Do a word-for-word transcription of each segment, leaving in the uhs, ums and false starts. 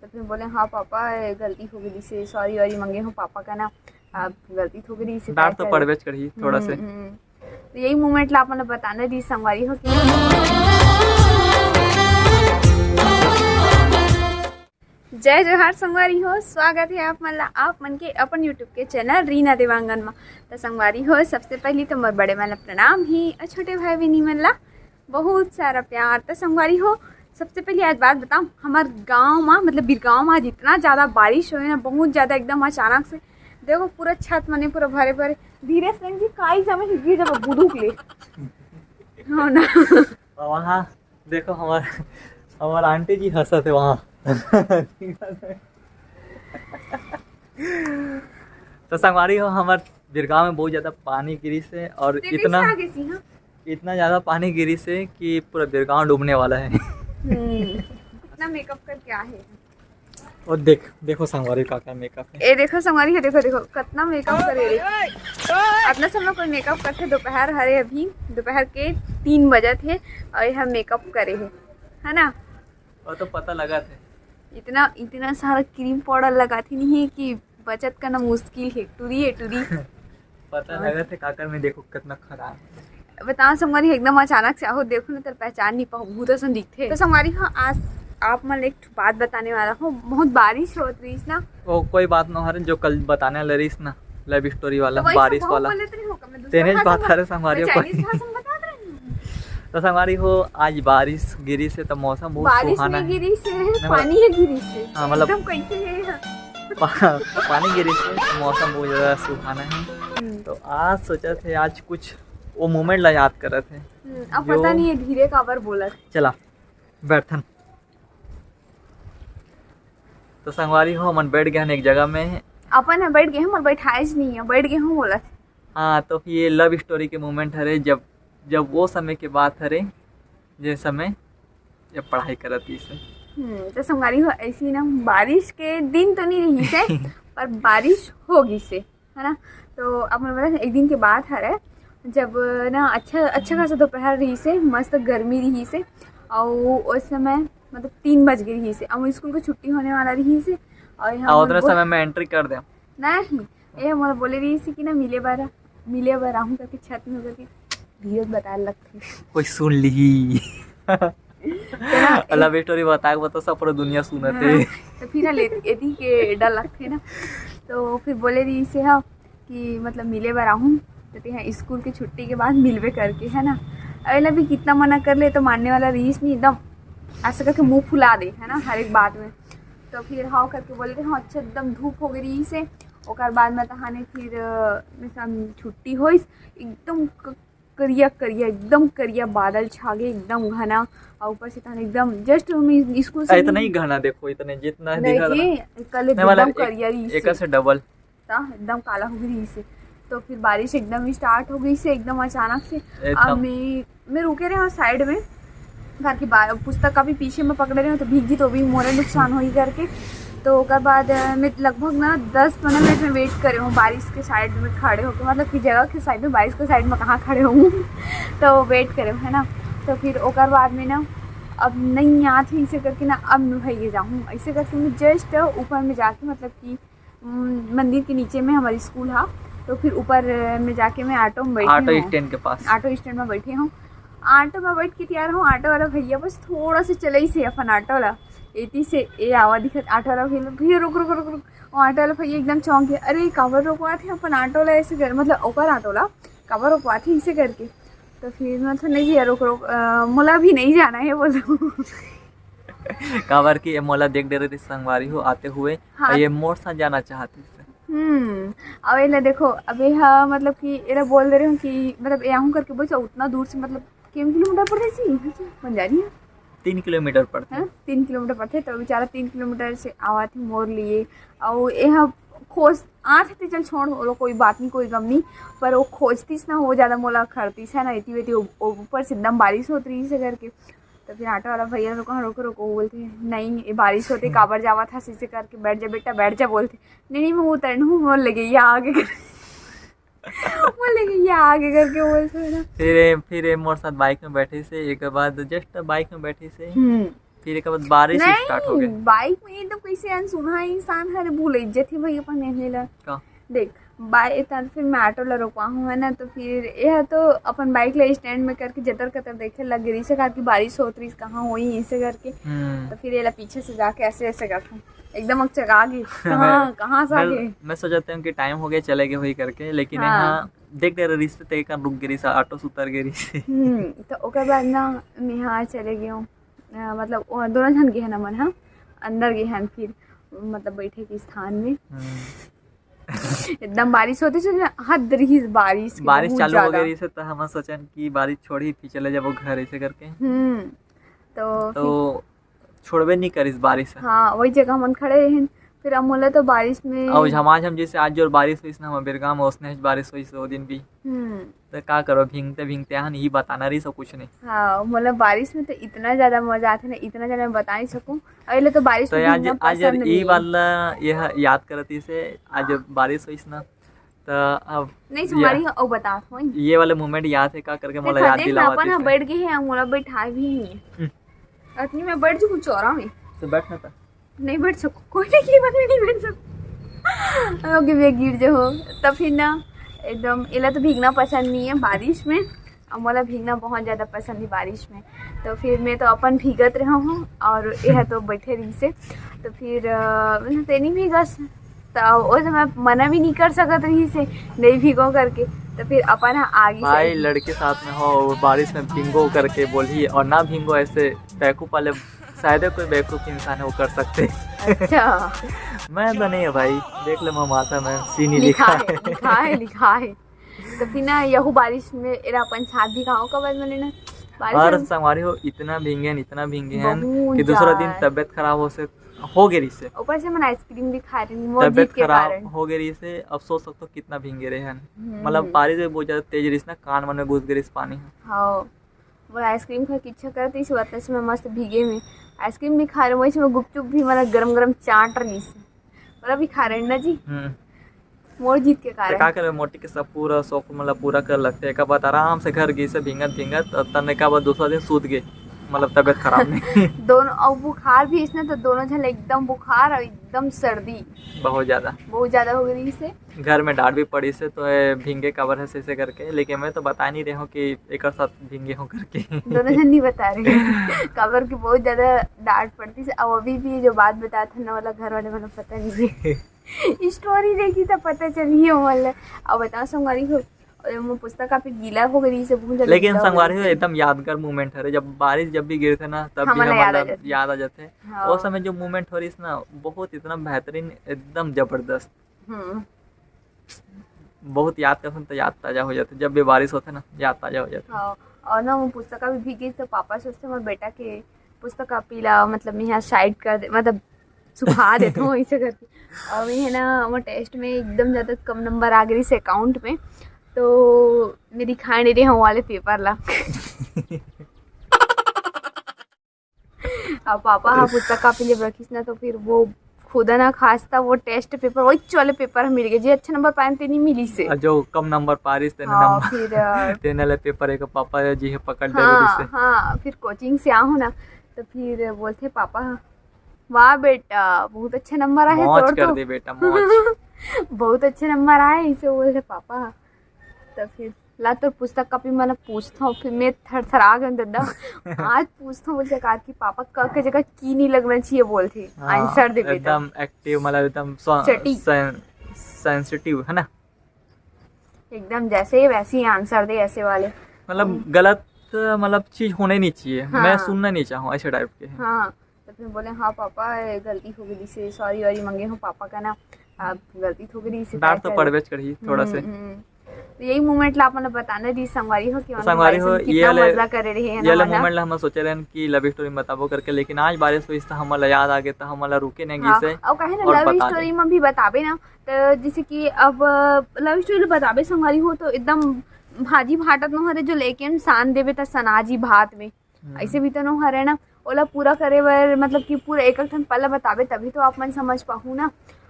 तो फिर बोले, "हाँ पापा, ये गलती हो गई से, सॉरी वॉरी मांगे हूँ पापा का ना, आप गलती हो गई से।" डांट तो पड़बेच करही थोड़ा से। तो यही मोमेंट ला अपन ला बताना रहिस संगवारी हो कि जय जोहार संगवारी हो, स्वागत है आप मन ला आप मन के अपन YouTube के चैनल रीना देवांगन मा। तो संगवारी हो, सबसे पहली तो मोर बड़े मन ला प्रणाम ही और छोटे भाई बहनी मन ला बहुत सारा प्यार। तो संगवारी हो, सबसे पहले आज बात बताऊं, हमार गांव मा, मतलब बिरगांव मा आज इतना ज्यादा बारिश होए ना, बहुत ज्यादा, एकदम अचानक से। देखो पूरा छत मने पूरा भरे भरे। धीरे से जी काई जमे से गिर जाबो बुदुक ले। हो ना। और वहाँ देखो हमार हमार आंटी जी हंसत है वहाँ। तो संगवारी हो, हमार बिरगांव में बहुत ज्यादा पानी गिरी से और देखो इतना इससे आगे सी, हाँ। इतना ज्यादा पानी गिरी से कि पूरा बिरगांव डूबने वाला है। हम्म। इतना मेकअप करके आ है। और देख देखो संगवारी का का मेकअप है। ए देखो संगवारी है, देखो देखो कितना मेकअप करे रे। अपना सब लोग कोई मेकअप करथे, दोपहर हरे अभी, दोपहर के तीन बजत हे और यह मेकअप करे है, है ना? वो तो पता लगा थे। इतना इतना सारा क्रीम पाउडर लगाथे नहीं है कि बचत करना मुश्किल है। टुरी है टुरी। पता लगा थे काकर में देखो कितना खराब है। बताओ संगवारी, एकदम अचानक से आहो, देखो ना तेरे पहचान नहीं पाओ, भूत असन दिखथे। तो संगवारी हो, आज आप मन एक ठो बात बताने वाला हो। बहुत बारिश होत रहीस ना। वो कोई बात ना हरे, जो कल बताने वाला रहीस ना, लव स्टोरी वाला, तो वही बारिश सब वाला। बोले तो नहीं हो, मैं दूसरा तेने भाषा बात में- हरे संगवारी मैं हो चाइनीज कोई। भाषा में बता रही हूँ। तो संगवारी हो, आज बारिश गिरी से तो मौसम बहुत बारिश सुहाना नहीं है। गिरी से, मतलब- पानी है गिरी से। हाँ, मतलब- एकदम कैसे है यहाँ? पा, पानी गिरी से मौसम बहुत ज्यादा सुहाना है। हम्म, तो आज सोचा थे आज कुछ वो मोमेंट ला याद करत है। हम्म, अब जो- पता नहीं है धीरे काबर बोलत। चला बैठन। तो संगवारी हो, हमन बैठ गए हन एक जगह में। अपन है बैठ गए हम और बैठाए ज नहीं है, बैठ गए हम बोलत। हाँ, तो फिर ये लव स्टोरी के मोमेंट हरे, जब जब वो समय के बात हरे, जे समय जब पढ़ाई करत रहीस। हम्म, तो संगवारी हो, ऐसी ना बारिश के दिन तो नहीं रहीस है, पर बारिश हो गई से, है ना? तो अपन बता एक दिन के बात हरे, जब ना अच्छा अच्छा खासा दोपहर रहीस है, मस्त गर्मी रहीस है, और उस समय मतलब तीन बज गई रहीस है, अब स्कूल की छुट्टी होने वाला रहीस है। और यहाँ और मन उतना बोल- समय में एंट्री कर दे। नहीं, ये मोला बोले रहीस है कि ना मिले बर मिले बर आहूँ करके छत में करके धीरज बताए लगथे। कोई सुन ली। तो ना, लव स्टोरी बता के बता, सब पूरा दुनिया सुनत है। हाँ, तो फिर ना लेती एती के डर लगथे ना। तो फिर बोले रहीस है हाँ कि मतलब मिले बर आहूँ, तो तेहा स्कूल की छुट्टी के बाद मिलबे करके, है ना? अगला भी कितना मना कर ले तो मानने वाला रहीस नहीं, एकदम ऐसे करके मुंह फुला दे, है ना, हर एक बात में। तो फिर हाँ करके बोले रहे, हाँ अच्छा, एकदम धूप हो गई रहीस है। ओकर बाद में तहाने फिर अ, में से हम छुट्टी होइस, एकदम क- करिया करिया, एकदम करिया बादल छागे, एकदम घना। और ऊपर से तहाने एकदम जस्ट हम स्कूल से इतना ही घना, देखो इतने जितना नहीं दिखा था। जी, कल नहीं, मतलब एकदम एक- करिया रहीस एक है। से डबल। ता एकदम काला हो गई रहीस है। तो फिर बारिश एकदम स्टार्ट हो गई से, एकदम अचानक से। अब एकदम। मैं मैं रुके रहे हूँ साइड में, घर की बा- पुस्तक का भी पीछे में पकड़े रहे हूँ, तो भीग जी तो भी मोरे नुकसान होई करके। तो ओकर बाद अ, मैं लगभग ना दस पन्द्रह मिनट में वेट करे हूँ बारिश के साइड में खड़े होके, मतलब कि जगह के साइड में, बारिश के साइड में कहाँ खड़े हूँ। तो वेट करे हूँ, है ना? तो फिर ओकर बाद में ना अब नहीं आत है, इसे करके ना अब मैं भैया जाऊँ, ऐसे करके मैं जस्ट ऊपर में जाके, मतलब कि उम, मंदिर के नीचे में हमारी स्कूल हा, तो फिर ऊपर अ, में जाके मैं ऑटो में बैठी ऑटो हूँ। स्टैंड के पास। ऑटो स्टैंड में बैठे हूँ, ऑटो में बैठ के तैयार हूँ। ऑटो वाला भैया बस थोड़ा सा चलाई से अपन ऑटो ला, एती से ए आवा दिखत ऑटो वाला भैया, "भैया रुक रुक रुक रुक।" वो ऑटो वाला भैया एकदम चौंक गया, "अरे काबर रोकवाथे अपन ऑटो ला ऐसे कर, मतलब ओकर ऑटो ला काबर रोकवाथे ऐसे करके?" तो फिर मैं तो, "नहीं भैया रुक रुक, अ, मोला भी नहीं जाना है," बोल। काबर कि ये मोला देख डरे रही संगवारी हो आते हुए, हाँ। और ये मोर साथ जाना चाहती है। हम्म। अब ये ला देखो, अब ये हा, मतलब कि एला बोल दे रहे हूँ कि मतलब ये आहूँ करके बोल, उतना दूर से, मतलब किम किलोमीटर पड़थे जी? बन जा रही है। तीन किलोमीटर पड़थे। हाँ, तीन किलोमीटर पड़थे, तो बेचारा तीन किलोमीटर से आवा थे मोर लिए। और ये हा खोज आत थे, चल छोड़, वो लोग कोई बात नहीं, कोई गम नहीं, पर वो खोजतीस ना, वो ज्यादा मोला खड़तीस है ना, इतनी बेती ऊ-, ऊपर से एकदम बारिश होत रही से करके। तो फिर ऑटो वाला भैया लोग कहाँ रोको रोको, वो बोलते हैं, "नहीं, ये बारिश होते काबर जावा था, ऐसे करके बैठ जा बेटा, बैठ जा," बोलते। "नहीं नहीं, मैं उतरन हूँ, मोर लगे ये आगे कर।" मोर लगे ये आगे करके बोलते हैं ना। फिर ये फिर ये मोर साथ बाइक में बैठे से, एक बाद जस्ट बाइक में बैठे से। हम्म। फिर एक बाद बारिश स्टार्ट हो गई। बाइक में एकदम कैसे अनसुना इंसान हर भूल जाथे भाई अपन एहे ला। का? देख, बाइक, फिर मैं ऑटो ला रोकवा हूँ, है ना, तो फिर यह तो अपन बाइक ला स्टैंड में करके जतर कतर देखे लग गई से, कि बारिश होत रही, कहाँ होई, ऐसे करके। हम्म। तो फिर ये ला पीछे से जाके ऐसे ऐसे करता हूँ, एकदम अकचका गई, कहाँ, कहाँ से आ गए? मैं सोचते हूँ कि टाइम हो गया, चले गए हुई करके, लेकिन हाँ। यहाँ देख ले रही से, ते का रुक गई से, ऑटो से उतर गई से। हम्म, तो ओकर बाद ना मैं यहाँ चले गई हूँ, अ, मतलब, वो दोनों झन गे हन हमन ह, अंदर गे हन, फिर मतलब बैठे के स्थान में। हम्म। एकदम बारिश होती से ना, हद रही बारिश की, बारिश बहुत चालू हो ज्यादा। गई से, तो हम सोचन कि बारिश छोड़ी, फिर चले जाबो घर, ऐसे करके। हम्म, तो तो फिर छोड़बे नहीं करिस बारिश ह। हाँ, वही जगह हमन खड़े रहिन। फिर अब मोला तो बारिश में अउ झमाझम जैसे आज जोर बारिश होइस ना, हमर बेरगाम में ओसने बारिश होइस ओ दिन भी। हम्म। तो का करो, भींगते भींगते हन, यही बताना रही सब कुछ नहीं। हाँ, मोला बारिश में तो इतना ज्यादा मजा आथे ना, इतना ज्यादा मैं बता नहीं सकूँ। अउ ये ले तो बारिश तो में आज, भीगना आज पसंद यही नहीं। वाला यह याद करती से आज बारिश होइस ना, तो अब नहीं, ये, तुम्हारी अउ बता, वही। ये वाले मोमेंट याद है का करके देखा, मोला याद देख ना, दिलावत अपन ह इसे। बैठ गए हैं, मोला बैठा भी नहीं है। हम्म। अतनी में बैठ चुकूँ चौरा में। तो बैठ ना था। नहीं बैठ सकूँ, कोई नहीं, कीमत में नहीं बैठ सकूँ। ओके, मैं गिर जाऊँ। तब फिर ना एकदम, एला तो भीगना पसंद नहीं है बारिश में, और मोला भीगना बहुत ज्यादा पसंद है बारिश में। तो फिर मैं तो अपन भीगत रहा हूँ और यह तो बैठे रही से। तो फिर, अ, मतलब, तेनी भीगस, तो ओ समय मना भी नहीं कर सकत रही से, नहीं भीगो करके। तो फिर अपन ह आगे से भाई, लड़के साथ में हो, वो बारिश में भींगो करके बोली, और ना भींगो ऐसे बेवकूफ वाले, शायद कोई बेवकूफ इंसान है वो कर सकते। अच्छा। मैं तो नहीं है भाई, देख ले, मैं माथा में सी नहीं लिखा लिखा है, है। लिखा है, लिखा है। तो फिर ना यहू बारिश में एरा अपन साथ भी कहाँ का बात बने ना, बारिश और में संगवारी हो, इतना भींगे हैं, इतना भींगे हैं बहुत कि दूसरा दिन ज्यादा। तबीयत खराब हो से, हो गई रही से। ऊपर से मन आइसक्रीम भी खा रही, वो तबीयत जीत के खराब कारण। हो गई रही से। अब सोच सकते हो कितना भींगे रहे हैं। हम्म। मतलब बारिश भी बहुत ज्यादा तेज रही ना, कान मन में घुस गई रही पानी। हाँ, वो आइसक्रीम खा के इच्छा करती इस वतन से मैं मस्त भीगे में आइसक्रीम भी खा रही हूँ, वैसे मैं गुपचुप भी, मतलब, गरम गरम चाट रही से, मतलब, भी खा रहे हैं ना जी। हम्म। मोर जीत के तो कारण। का करे, मोटी के सब पूरा शौक, मतलब, पूरा कर लगते। एक बार आराम से घर गई से भींगत भींगत, और तन एक बार दूसरा दिन सूत गए, मतलब, तबीयत खराब नहीं। दोनों, और बुखार भी इसने तो दोनों झन एकदम बुखार और एकदम सर्दी बहुत ज्यादा। बहुत ज्यादा हो गई से। घर में डांट भी पड़ी से, तो ये भींगे काबर है से, से करके, लेकिन मैं तो बता नहीं रहे हूँ कि एक साथ भींगे हूँ करके। दोनों झन नहीं बता रहे हैं। काबर की बहुत ज्यादा डांट पड़ती से। अब अभी भी जो बात बताया था ना वाला, घर वाले, मतलब, पता नहीं है। स्टोरी देखी तो पता चली है वाला। अब बताओ संगवारी हो, और वो पुस्तक काफी गीला हो गई से, बहुत ज्यादा लेकिन गीला हो संगवारी गई हो, से। एकदम यादगार मोमेंट है जब बारिश जब भी गिरते ना, तब भी हमारा याद आ हमारा जाते। याद आ जाते। हाँ। वो समय जो मोमेंट हो रही ना, बहुत इतना बेहतरीन, एकदम जबरदस्त। हम्म। बहुत याद करथन तो याद ताजा हो जाथे, जब भी बारिश होथे ना, याद ताजा हो जाथे। हाँ, और ना वो पुस्तक भी भीगी तो पापा सोचते मोर बेटा के पुस्तक कॉपी ला, मतलब, मैं यहाँ साइड कर दे, मतलब, सुखा देते हो ऐसे करके। और मैं है ना, वो टेस्ट में एकदम ज्यादा कम नंबर आ गई से अकाउंट में, तो मेरी खाने रहे हूँ वाले पेपर ला। अब पापा हा पुस्तक कॉपी ले रखिस ना, तो फिर वो खुदा ना खास्ता वो टेस्ट पेपर, वही वाले पेपर मिल गए, जे अच्छा नंबर पाए ते नहीं मिली से। आ, जो कम नंबर पारिस तेने हाँ, नंबर फिर, अ, तेने ले पेपर एक पापा जी हे पकड़ ले हाँ, से। हाँ, फिर कोचिंग से आहूँ ना, तो फिर बोलते पापा, "वाह बेटा, बहुत अच्छा नंबर आए मौज तोर कर तो।" दे बेटा, मौज। बहुत अच्छा नंबर आए, इसे बोलते पापा। तो फिर ला तोर पुस्तक कॉपी मन पूछता हूँ, फिर मैं थरथरा गए दादा। आज पूछता हूँ बोलते का कि पापा क के जगह की नहीं लगना चाहिए बोलते, हाँ, आंसर दे बेटा। एकदम एक्टिव, मतलब एकदम स-, सटीक। सें-, सेंसिटिव है ना, एकदम जैसे ही वैसे ही आंसर दे ऐसे वाले। मतलब हम्म। गलत, मतलब चीज होने नहीं चाहिए, हाँ। मैं सुनना नहीं चाहूँ ऐसे टाइप के। हाँ, तो फिर बोले, "हाँ पापा, ये गलती हो गई से, सॉरी वॉरी मांगे हूँ पापा का ना, आप गलती हो गई से।" डांट तो पड़बेच करही थोड़ा से। हम्म, हम्म। तो यही मोमेंट ला अपन ला बताना रही संगवारी हो कि तो हम संगवारी हो, ऐसे ये कितना वाले, मजा करे रहे हैं ये ना वाले वाला। मोमेंट ला हम सोचे रहन कि लव स्टोरी में बताबो करके, लेकिन आज बारिश होइस तो हमन ला याद आ गए, तो हमन ला रुके नहीं हाँ, गइस है और कहे ना और लव बता दे। स्टोरी में भी बताबे ना, तो जैसे कि अब लव स्टोरी बताबे संगवारी हो तो एकदम भाजी भाटत न हरे जो लेके हम सान देबे त सनाजी भात में। हम्म। ऐसे भी तो नो हरे ना, ओला पूरा करे बर मतलब कि पूरा एक एक ठन पल्ला बताबे तभी तो आप मन समझ पाहू ना।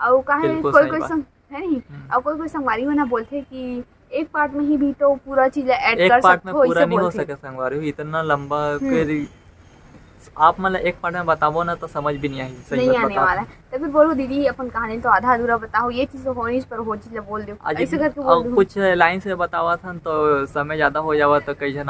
अउ काहे बिल्कुल कोई सही कोई बात। संग-, है नहीं? हम्म। अउ कोई कोई संगवारी मन ह बोलथे कि एक पार्ट में ही भी तो पूरा चीज ऐड एक कर पार्ट में सकथो, पूरा ऐसे नहीं हो बोलथे। सके संगवारी हो, इतना लंबा हम्म। के रि-, आप मन ला एक पार्ट में बताबो ना, तो समझ भी नहीं आही, सही नहीं बात आने बताओ। वाला है। तभी बोलूँ दीदी, अपन कहानी तो आधा अधूरा बताओ, ये चीज तो होनी पर वो चीज ला बोल दो, आज ऐसे एक- करके और बोल दूँ। कुछ लाइन से बतावत हन तो समय ज्यादा हो जावत, तो कई झन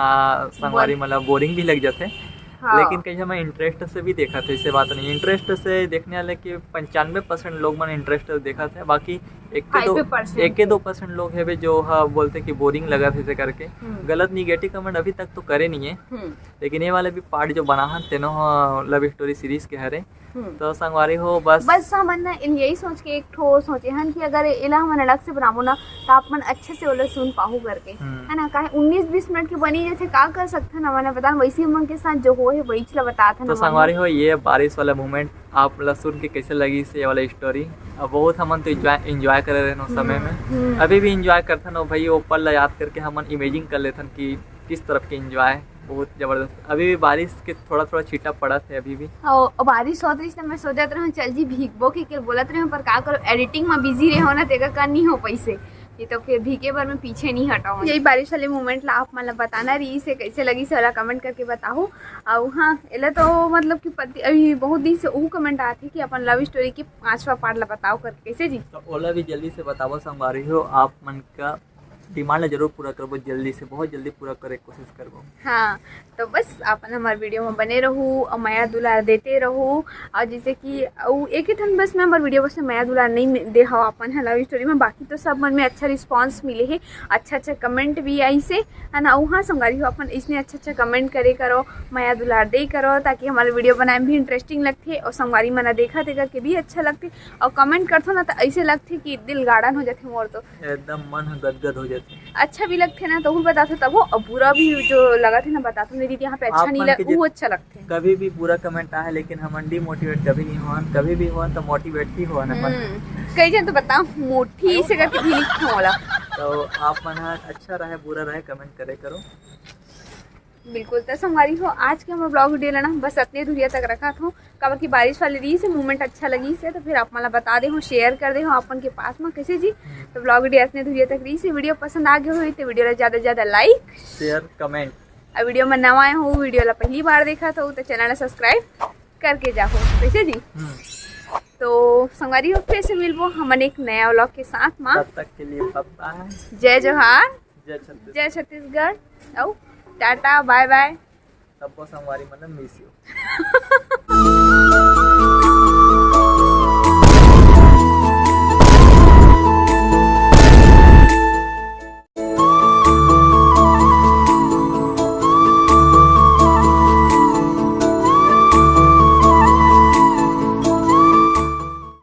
संगवारी मन ला बोरिंग भी लग जाथे। हाँ। लेकिन कई झन इंटरेस्ट से भी देखत हे, ऐसे बात नहीं। इंटरेस्ट से देखने वाले के पंचानवे परसेंट लोग मन इंटरेस्ट से देखत हे, बाकी एक के दो Five percent। एक के दो परसेंट लोग हेबे जो हा बोलथे कि बोरिंग लगत हे, ऐसे करके। हम्म। गलत निगेटिव कमेंट अभी तक तो करे नहीं है, हम्म। लेकिन ये वाले भी पार्ट जो बना हन, तेनो हा लव स्टोरी सीरीज के हरे। हम्म। तो संगवारी हो, बस बस हमन ना इन यही सोच के एक ठो सोचे हन कि अगर एला हमन अलग से बनाबो ना, तो आप मन अच्छे से ओला सुन पाहू करके, हम्म। है ना? काहे उन्नीस बीस मिनट के बनी जथे, का कर सकथन हमन? पता वैसे हमन के साथ जो होए हे, वही ला बतात हन तो हमन। संगवारी हो, ये बारिश वाला मोमेंट आप ला सुन के कैसे लगी से वाला स्टोरी, अब बहुत हमन तो एंजॉय एंजॉय करे रहन उस समय में। हम्म। अभी भी एंजॉय करथन, और भाई वो पल ला याद करके हमन इमेजिन कर लेथन कि किस तरफ के एंजॉय, बहुत जबरदस्त। अभी भी बारिश के थोड़ा थोड़ा छींटा पड़त है अभी भी। और बारिश होत रहिस त मैं सोचत रहूं, चल जी भीगबो के, के बोलत रहूं, पर का करो, एडिटिंग में बिजी रहो ना, तेकर का नहीं हो पैसे। ये तो फिर भीगे बर मैं पीछे नहीं हटाऊं। यही बारिश वाले मोमेंट ला आप मन ला बताना रहिस हे, कैसे लगिस हे, ओला कमेंट करके बताहू। और हाँ, एला तो मतलब कि पति, अभी बहुत दिन से ऊ कमेंट आथे कि अपन लव स्टोरी के पांचवा पार्ट ला बताओ करके, कैसे जी? तो ओला भी जल्दी से बताबो संगवारी हो, आप मन का डिमांड ला जरूर पूरा करबो, जल्दी से, बहुत जल्दी पूरा करे के कोशिश करबो। हाँ, तो बस आप मन हमारे वीडियो में बने रहू और मया दुलार देते रहू। और जैसे कि उ एक ही ठन बस में हमारे वीडियो बस में मया दुलार नहीं मि-, दे हव आप मन ह लव स्टोरी में, बाकी तो सब मन में अच्छा रिस्पांस मिले हे, अच्छा अच्छा कमेंट भी आइस हे, है ना? उ हाँ संगवारी हो, अपन इसने अच्छा अच्छा कमेंट करे करो, मया दुलार दे करो, ताकि हमारे वीडियो बनाए में भी इंटरेस्टिंग लगथे और संगवारी मन देखा थे करके भी अच्छा लगथे। और कमेंट करथो ना, तो ऐसे लगथे कि दिल गार्डन हो जाथे मोर तो। एकदम मन ह गदगद हो जाथे। अच्छा भी लगथे ना, तो हूँ बताथो तब वो, और बुरा भी जो लगत हे ना, बताथो नहीं दीदी, यहाँ पे अच्छा आप नहीं मन लग, के जित- वो अच्छा लगथे। कभी भी बुरा कमेंट आए, लेकिन हमन डिमोटिवेट कभी नहीं होन, कभी भी होन तो मोटिवेट ही होन अपन। हम्म, कई झन तो बताओ मोटी से करके भी लिखथे मोला। तो आप मन ह अच्छा रहे बुरा रहे, कमेंट करे करो। बिल्कुल, तो संगवारी हो, आज के हमर ब्लॉग वीडियो ला ना बस अतने दूरिया तक रखत हूँ, काबर कि बारिश वाले रहिस हे, मोमेंट अच्छा लगिस हे, तो फिर आप मन ला बता दे हूँ, शेयर कर दे हूँ अपन के पास में, कैसे जी? तो ब्लॉग वीडियो अतने दूरिया तक रहिस हे। वीडियो पसंद आ गए हुई तो वीडियो ला ज्यादा से ज्यादा लाइक, शेयर, कमेंट। और वीडियो में नवा आए हो, वीडियो ला पहली बार देखत हो तो चैनल ला सब्सक्राइब करके जाओ, कैसे जी? हम्म। तो संगवारी हो, फिर से मिलबो हमन एक नया ब्लॉग के साथ में। तब तक के लिए बाय बाय। जय जोहार, जय छत्तीसगढ़। जय छत्तीसगढ़, और टाटा, बाय बाय। सबको संगवारी मन, मिस यू।